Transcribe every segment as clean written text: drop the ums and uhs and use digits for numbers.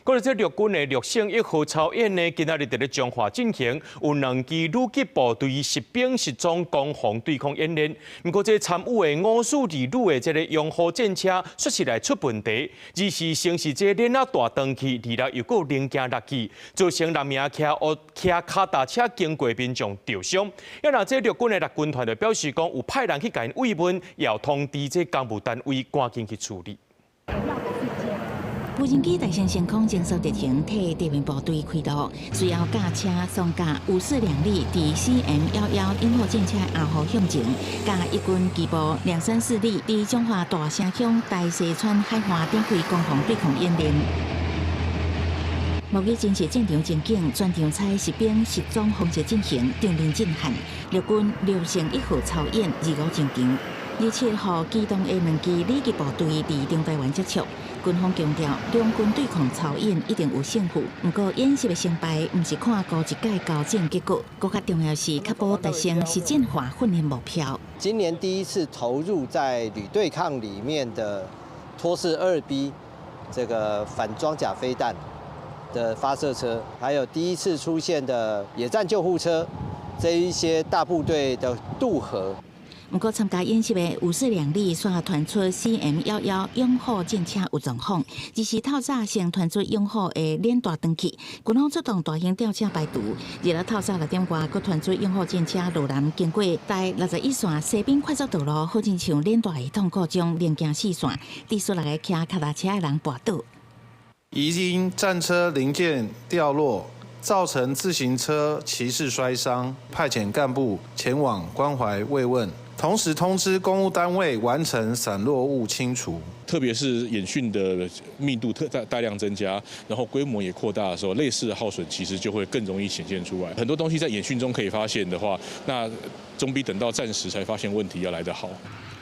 閣來這陸軍的陸勝一號操演呢，今仔日佇咧彰化進行，有兩支旅級部隊實兵實裝攻防對抗演練。毋過這參與的542旅的這個勇虎戰車，煞是來出問題，二是先是這鏈仔斷斷去，二來又閣零件落去，造成六名騎騎跤踏車經過民眾著傷。啊若這陸軍的陸軍團就表示講，有派人去共𪜶慰問，也有通知這公務單位趕緊去處理。無人機大成升空偵測敵情，替地面部隊開路，隨後駕車裝甲542旅佇 CM-11勇虎戰車阿虎向前，佮一軍機步234旅佇彰化大城鄉大溪村海岸展開攻防對抗演練。模擬真實戰場情景，全場採實兵實裝方式進行，場面震撼。陸軍陸勝一號操演二五上場，27號機動的兩支旅級部隊佇中台灣接觸。軍方強調，兩軍對抗操演一定有勝負，毋過演習的成敗毋是看孤一屆交戰結果，閣較重要是確保達成實戰化訓練目標。今年第一次投入在旅對抗裡面的托式2B 這個反裝甲飛彈的發射車，還有第一次出現的野戰救護車，這一些大部隊的渡河。毋過參加演習的542旅煞傳出 CM-11勇虎戰車有狀況，而是透早先傳出勇虎的鏈帶斷去，軍方出動大型吊車排除。日仔透早6點外，閣傳出勇虎戰車路南經過台61線西濱快速道路，好親像鏈帶系統故障，零件四散，致使六个騎跤踏車的人跋倒。疑因戰車零件掉落，造成自行車騎士摔傷，派遣幹部前往關懷慰問，同時通知公務單位完成散落物清除。特別是演訓的密度特大大量增加，然後規模也擴大的時候，類似的耗損其實就會更容易顯現出來。很多東西在演訓中可以發現的話，那總比等到戰時才發現問題要來得好。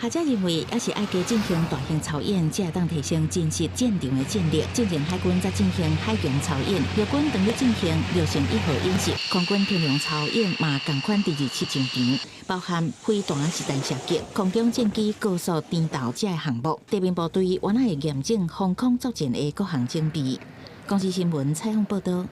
學者認為，猶是愛加進行大型操演，才會當提升真實戰場的戰力。進前海軍則進行海鷹操演，陸軍當咧進行陸勝一號演習，空軍天龍操演嘛仝款佇27上場，包含飛彈實彈射擊、空中戰機高速顛倒這个項目。地面部隊原來會驗證防空作戰的各項準備。公視新聞採訪報導。